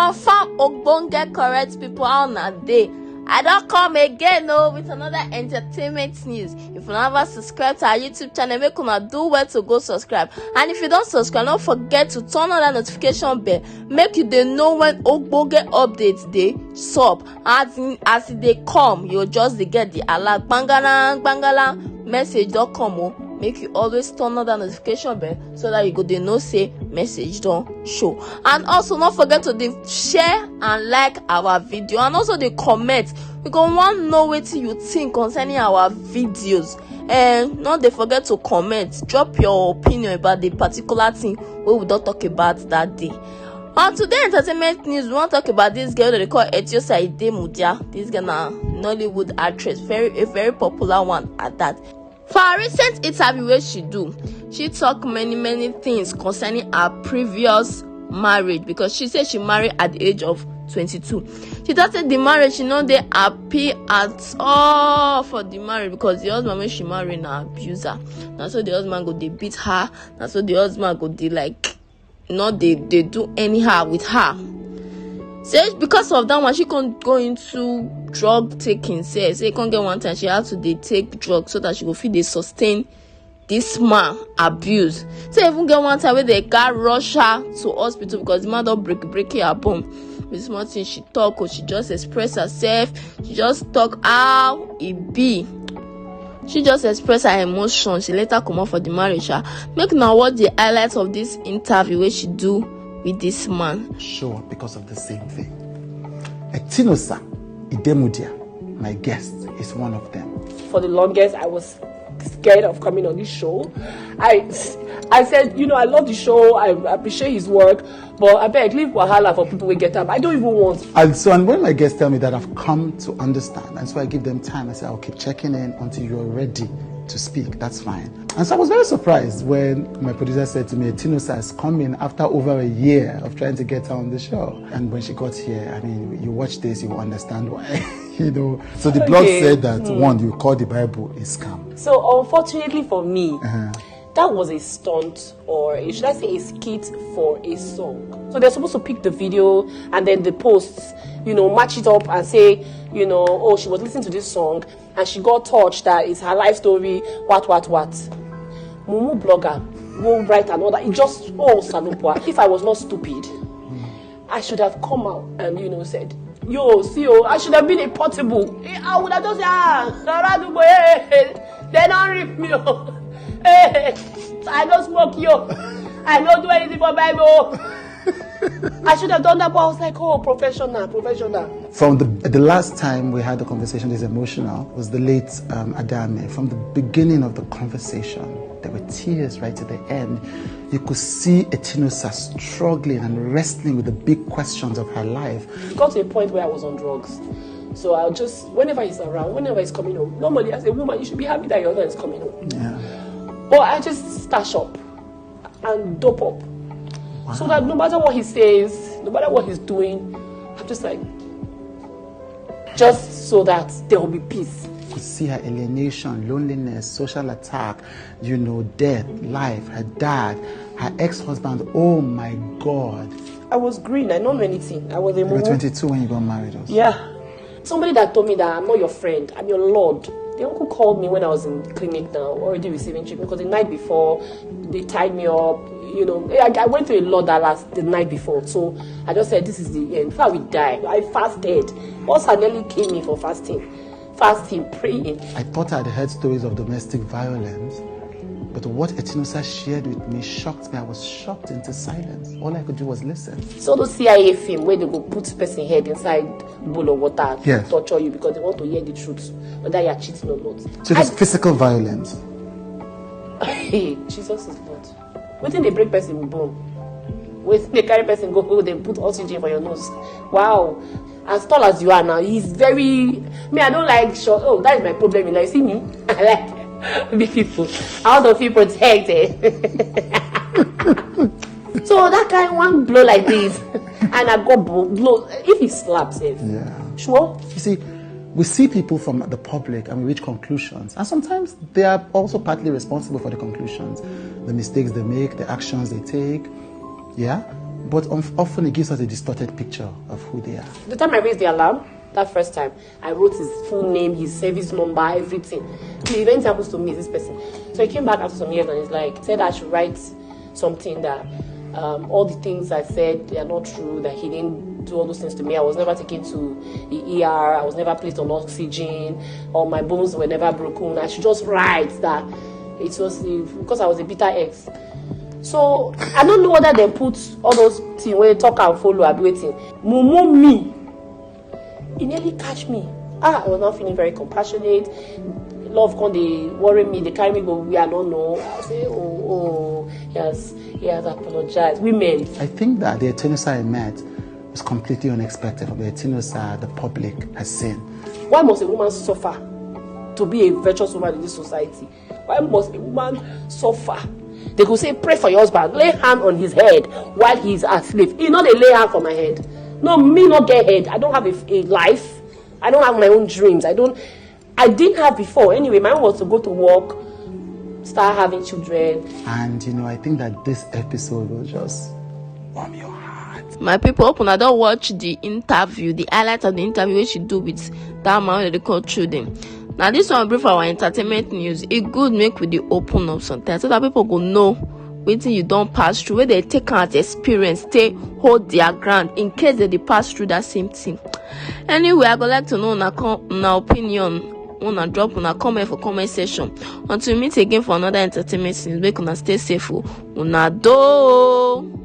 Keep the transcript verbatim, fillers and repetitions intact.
Confirm ogbonge correct people, how una dey? I don come again o with another entertainment news. If una never subscribe to our YouTube channel, make una do well to go subscribe. And if you don subscribe, no forget to turn on that notification bell. Make you dey know when ogbonge updates dey sup. As in, as e dey come, you go just dey get the alert, gbangala gbangala message don come o. Make you always turn on that notification bell so that you go dey know say message don show. And also, no forget to dey share and like our video, and also dey comment. We go wan know wetin you think concerning our videos. And no dey forget to comment, drop your opinion about the particular thing wey we don talk about that day. On today entertainment news, we wan talk about this girl wey dem dey call Etiosa Idemudia. This girl na Nollywood actress, very, a very popular one at that. For her recent interview wey she do, she talk many, many things concerning her previous marriage, because she say she married at the age of twenty-two. She talk say the marriage, she no dey happy at all for the marriage, because the husband wey she marry na abuser. Na so the husband go dey beat her, na so the husband go dey, like, no dey dey do anyhow with her. Say because of that one, she come go into drug taking. Say say e come get one time she had to dey take drug so that she go fit dey sustain this man abuse. Say even get one time wey dem gatz rush her to hospital because the man don break break her bone. With small thing she talk o, she just express herself. She just talk how e be. She just express her emotion. She later comot for the marriage sha. Make una watch the highlights of this interview wey she do with this man. Show up because of the same thing. Etinosa Idemudia, my guest, is one of them. For the longest, I was scared of coming on this show. I I said, you know, I love the show. I appreciate his work, but I beg, leave wahala for people wey get am. I don't even want. And so, and when my guests tell me that, I've come to understand, and so I give them time. I say, "I'll keep checking in until you're ready to speak. That's fine." And so I was very surprised when my producer said to me, "Etinosa is coming," after over a year of trying to get her on the show. And when she got here, I mean, you watch this, you will understand why. You know. So the blog Okay. said that Hmm. one, you call the Bible a scam. So unfortunately for me, Uh-huh. that was a stunt, or should I say a skit for a song. So they're supposed to pick the video and then the posts, you know, match it up and say, you know, oh, she was listening to this song and she got touched, that is her life story, what, what, what. Mumu blogger will write another. It just, oh, Salupwa, if I was not stupid, I should have come out and, you know, said, yo, see, oh, I should have been a portable. I would have just said, ah, Saradugbo, hey, they don't rip me. Oh. Hey, I don't smoke, yo. I don't do anything for Bible. I should have done that, but I was like, oh, professional, professional. From the the last time we had the conversation, this emotional, was the late um, Adame. From the beginning of the conversation, there were tears right to the end. You could see Etinosa struggling and wrestling with the big questions of her life. It got to a point where I was on drugs. So I'll just, whenever he's around, whenever he's coming home, normally as a woman, you should be happy that your husband is coming home. Yeah. But I just stash up and dope up. So that no matter what he says, no matter what he's doing, I'm just like, just so that there will be peace. Could see her alienation, loneliness, social attack, you know, death, life, her dad, her ex-husband. Oh my God. I was green. I don't know anything. I was a You were mumu. twenty-two when you got married also. Yeah. Somebody that told me that I'm not your friend, I'm your lord. The uncle called me when I was in clinic now, already receiving treatment, because the night before, they tied me up. You know, I, I went through a lot that last, the night before. So I just said, this is the end. Before we die, I fasted. Once I nearly killed me for fasting. Fasting, praying. I thought I'd heard stories of domestic violence, but what Etinosa shared with me shocked me. I was shocked into silence. All I could do was listen. So those C I A film where they go put person head inside bowl of water, Yes. torture you because they want to hear the truth, whether you are cheating or not. So it was physical violence. Hey, Jesus is Lord. Wetin dey break person bone? Wetin dey carry person go, go dey put oxygen for your nose? Wow. As tall as you are now, he's very. Me, I don't like short. Oh, that is my problem in life. See me, I like big people. I want to feel protected. So that kind one blow like this, and I got blo- blow. If he slaps, if Yeah. Sure. You see, we see people from the public and we reach conclusions. And sometimes they are also partly responsible for the conclusions, the mistakes they make, the actions they take. Yeah? But um, often it gives us a distorted picture of who they are. The time I raised the alarm, that first time, I wrote his full name, his service number, everything. If anything happens to me, this person. So he came back after some years and he's like, said I should write something that um, all the things I said, they are not true, that he didn't do all those things to me. I was never taken to the E R, I was never placed on oxygen, or my bones were never broken. I should just write that it was the, because I was a bitter ex. So I don't know whether they put all those things where talk and follow, I'll be waiting. Mumu me. It nearly catch me. Ah, I was not feeling very compassionate. Love come dey worry me, dey carry me go where I don't know. I say, oh, oh, yes, he has apologized. Women. I think that the Etunosa I met was completely unexpected from the Etunosa the public has seen. Why must a woman suffer to be a virtuous woman in this society? Why must a woman suffer? They go say, pray for your husband, lay hand on his head while he's asleep. He no dey lay hand for my head. No, me no get head. I don't have a, a life. I don't have my own dreams. I don't. I didn't have before. Anyway, my own was to go to work, start having children. And you know, I think that this episode will just warm your heart. My people, hope una don watch the interview, the highlight of the interview wey she do with that man wey dey call Children. Now this one brief our entertainment news. It good make we dey open up sometimes so that people go know wetin you don pass through, wey they take am as experience, take hold their ground in case they dey pass through that same thing. Anyway, I go like to know una com- una opinion, una drop una comment for comment section. Until we meet again for another entertainment news, make una stay safe o. Una do.